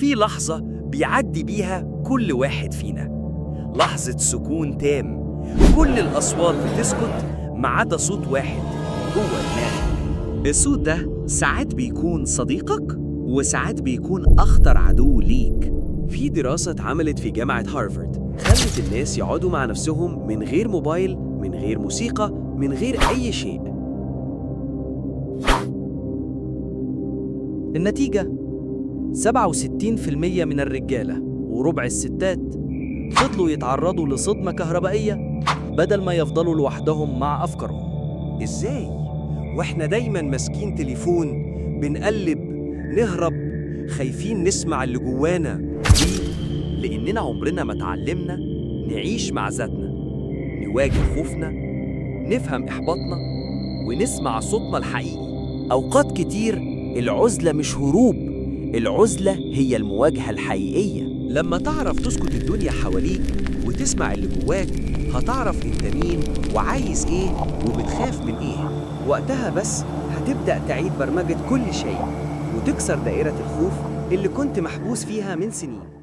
في لحظة بيعدي بيها كل واحد فينا، لحظة سكون تام، كل الأصوات بتسكت ما عدا صوت واحد جوه دماغك. الصوت ده ساعات بيكون صديقك وساعات بيكون أخطر عدو ليك. في دراسة اتعملت في جامعة هارفارد خلت الناس يقعدوا مع نفسهم من غير موبايل، من غير موسيقى، من غير أي شيء. النتيجة 67% من الرجالة وربع الستات فضلوا يتعرضوا لصدمة كهربائية بدل ما يفضلوا لوحدهم مع أفكارهم. إزاي؟ وإحنا دايماً ماسكين تليفون، بنقلب، نهرب، خايفين نسمع اللي جوانا. ليه؟ لأننا عمرنا ما اتعلمنا نعيش مع ذاتنا، نواجه خوفنا، نفهم إحباطنا، ونسمع صوتنا الحقيقي. أوقات كتير العزلة مش هروب، العزلة هي المواجهة الحقيقية. لما تعرف تسكت الدنيا حواليك وتسمع اللي جواك، هتعرف انت مين وعايز ايه وبتخاف من ايه. وقتها بس هتبدأ تعيد برمجة كل شيء وتكسر دائرة الخوف اللي كنت محبوس فيها من سنين.